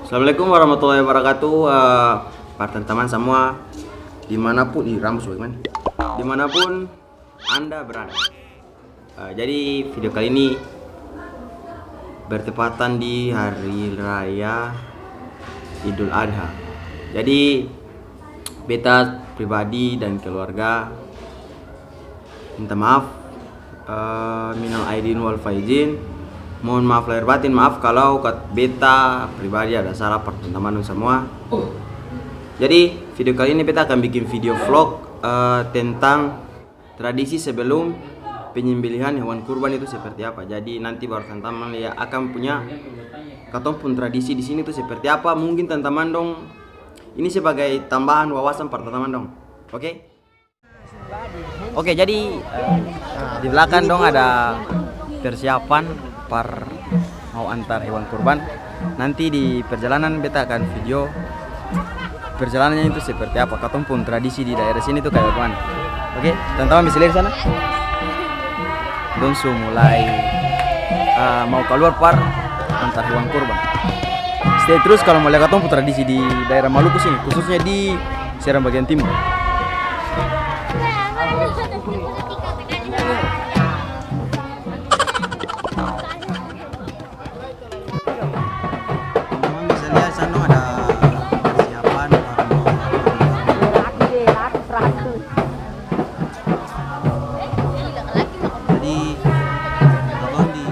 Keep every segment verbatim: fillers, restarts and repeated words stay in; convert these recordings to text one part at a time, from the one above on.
Assalamualaikum warahmatullahi wabarakatuh. Eh, para teman-teman semua, dimanapun, ih, rambut bagaimana? Dimanapun Anda berada. Eh, jadi video kali ini bertepatan di hari raya Idul Adha. Jadi beta pribadi dan keluarga minta maaf, eh, minal aidin wal faizin. Mohon maaf lahir batin, maaf kalau kat-, beta pribadi ada salah par teman-teman semua. Jadi video kali ini beta akan bikin video vlog, eh, tentang tradisi sebelum penyembelihan hewan kurban itu seperti apa. Jadi nanti baru teman-teman lia akang punya katong pung tradisi di sini tuh seperti apa. Mungkin teman-teman dong ini sebagai tambahan wawasan par teman-teman dong. Oke? Oke, jadi, eh, di belakang dong ada persiapan par mau antar hewan kurban. Nanti di perjalanan beta akan video perjalanannya itu seperti apa, katong pung tradisi di daerah sini tuh kayak bagaimana. Oke, teman-teman bisa lihat di sana. Dong su mulai, eh, mau kaluar par antar hewan kurban. Stay terus kalau mau lihat katong pung tradisi di daerah Maluku sini, khususnya di Serang bagian timur. Teman-teman bisa lihat sana ada persiapan. Jadi, abang di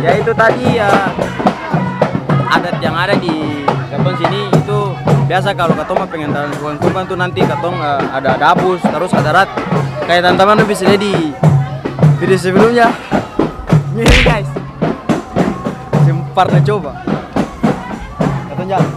Ya, itu tadi, ya, adat yang ada di katong sini itu biasa kalau katong mo pengantaran hewan kurban tuh nanti katong, eh, ada dabus, tarus ada rat. Kayak teman-teman bisa lihat di video sebelumnya. Ini, guys. Seng parna coba. Katong jalan.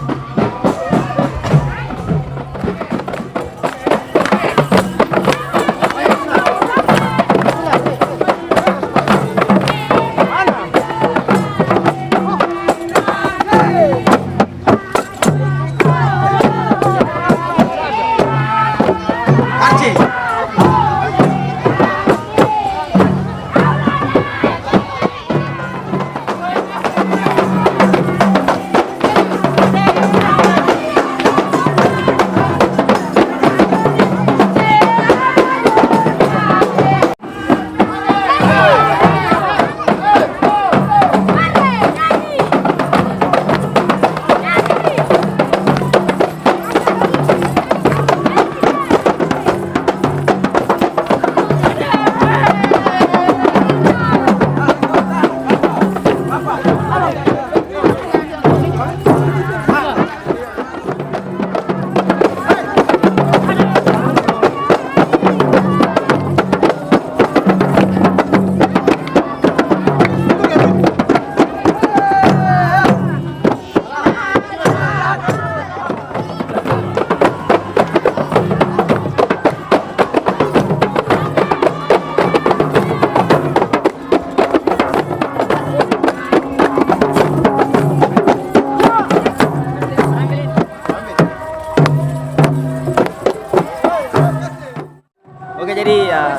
Oke, jadi, ya,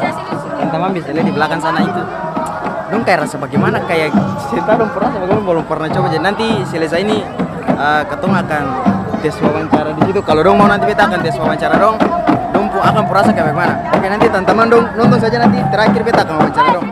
teman-teman bisa lihat di belakang sana itu. Dong kayak rasa bagaimana, kayak seng tau dong pung rasa bagaimana, balong pernah coba. Jadi nanti selesai ini, eh, katong akan tes wawancara di situ. Kalau dong mau nanti beta akan tes wawancara dong. Dong pung akang pung rasa kayak bagaimana. Oke, nanti teman-teman dong nonton saja, nanti terakhir beta akan wawancara dong.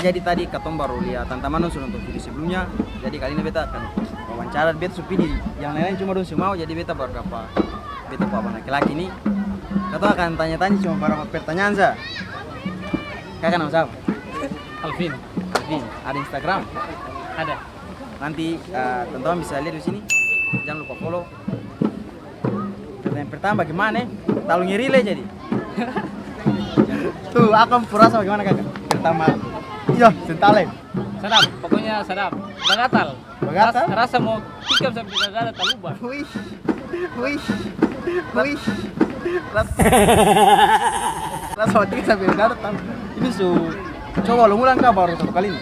Jadi tadi katong baru lia, tamang-tamang dong su nonton video sebelumnya. Jadi kali ini beta akan wawancara, beta su pi di yang lain-lain cuma dong su mau, jadi beta baru dapa beta pung abang laki-laki ni. Katong akan tanya-tanya cuma barapa pertanyaan sa. Kaka nama sapa? Alvin. Alvin. Ada Instagram? Ada. Nanti, eh, tamang-tamang bisa lia di sini. Jang lupa follow. Pertanyaan pertama, bagemana, eh? Talalu ngeri le jadi. Tuh, akang pung rasa bagemana, Kaka? Pertama. Iyo, seng tau le. Sadap, pokoknya sadap. Bagatal. Bagatal? Ras-, rasa mo tikam sampe dada taluba. Wih. Wih. Wih. Ras-, rasa mo tikam sampe dada taluba. Ini su coba ulang-ulang ka, baru satu kali ini?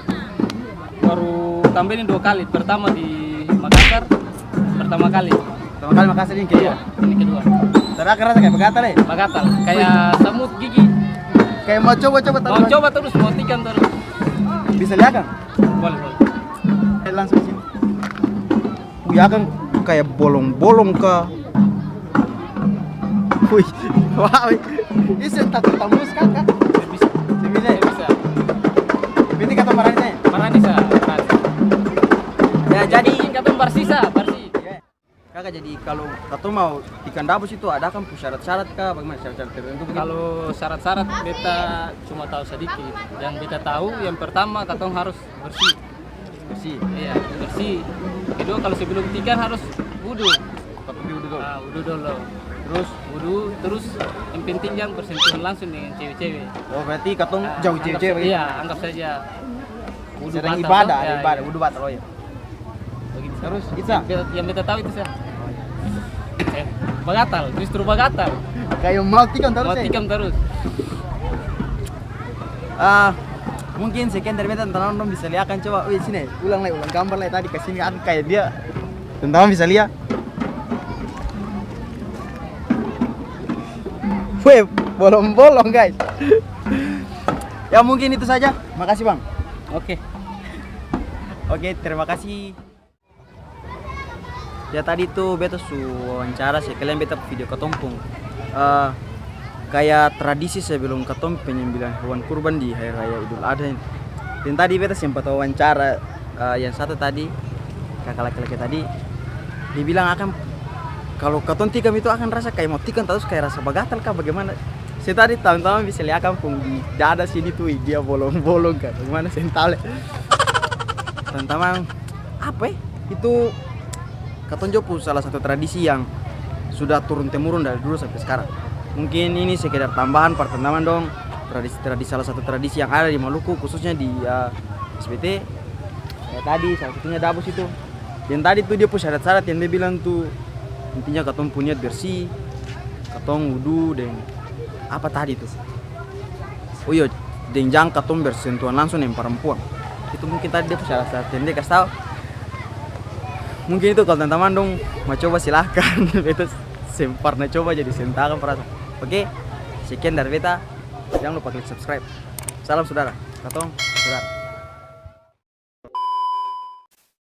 Baru tambah ini dua kali. Pertama di Makassar, pertama kali. Pertama kali Makassar, ini kedua? Iya, ini kedua. Terakhir rasa kaya bagatal, eh? Bagatal, kaya samut gigi. Kaya mau coba-coba terus. Mau coba terus, mau tikam terus. Bisa lia akang? Boleh, boleh. Eh, langsung sini. Wih, akang kaya bolong-bolong ka. Wih, wah, wih. Ini seng takut tambus, Kaka? Seng bisa. Seng bisa, eh? Seng bisa. Berarti katong barani sa, eh? Barani sa, barani. Ya, jadi katong barsih sa, barsih. Iya. Kaka, jadi kalo katong mau tikam dabus itu ada akang pung syarat-syarat ka? Bagemana, syarat-syarat tertentu begitu? Kalo syarat-syarat beta cuma tau sadiki. Yang beta tau, yang pertama katong harus bersih. Bersih? Iya, bersih. Kedua, kalo sebelum tikam harus wudu. Tapi wudu dolo. Ah, wudu dolo. Terus? Wudu, terus yang penting jang bersentuhan langsung dengan cewe-cewe. Oh, berarti katong jauh cewe-cewe begitu? Ah, anggap, iya, anggap saja wudu batal, ibadah, ya, ada ibadah, iya. Wudu batal, oh iya. Begitu. Terus, itu sa? Yang beta, yang beta tau itu sa. Eh, bagatal, justru bagatal. Kaya mau tikam tarus, eh? Mau tikam tarus. Ah, mungkin sekian dari beta, tamang-tamang dong bisa lia akang coba. Wih, sini, ulang lai, ulang gambar lai tadi, kasini akang kaya dia. Tamang-tamang bisa lia. Weh, bolong-bolong, guys. Ya, mungkin itu saja. Makasih, Bang. Oke. Oke, terima kasih. Ya, tadi tu beta su wawancara sekalian beta pung video katong pung, eh, kaya tradisi sebelum katong penyembelihan hewan kurban di hari raya Idul Adha ini. Dan tadi beta sempat wawancara, eh, yang satu tadi, kaka laki-laki tadi, dia bilang akang, kalo katong tikam itu akang rasa kaya mau tikam, tarus kaya rasa bagatal ka, bagemana? Se tadi tamang-tamang bisa lia akang pung di dada sini tu, dia bolong-bolong ka, bagemana seng tau le. Tamang-tamang, apa e? Itu katong jua pung salah satu tradisi yang sudah turun temurun dari dulu sampe skarang. Mungkin ini sekedar tambahan par tamang-tamang dong, tradisi-tradisi, salah satu tradisi yang ada di Maluku, khususnya di, eh, S B T. Kaya tadi, salah satunya dabus itu. Deng tadi tu dia pung syarat-syarat yang dia bilang tu, intinya katong pung niat bersih, katong wudu deng apa tadi tu? Oh iyo, deng jang katong bersentuhan langsung deng parampuang. Itu mungkin tadi dia pung syarat-syarat yang dia kas tau. Mungkin itu kalo tamang-tamang dong mau coba, silahkan. Beta seng parna coba, jadi seng tau akang pung rasa. Oke, sekian dari beta. Jang lupa klik subscribe. Salam sudara. Katong sudara.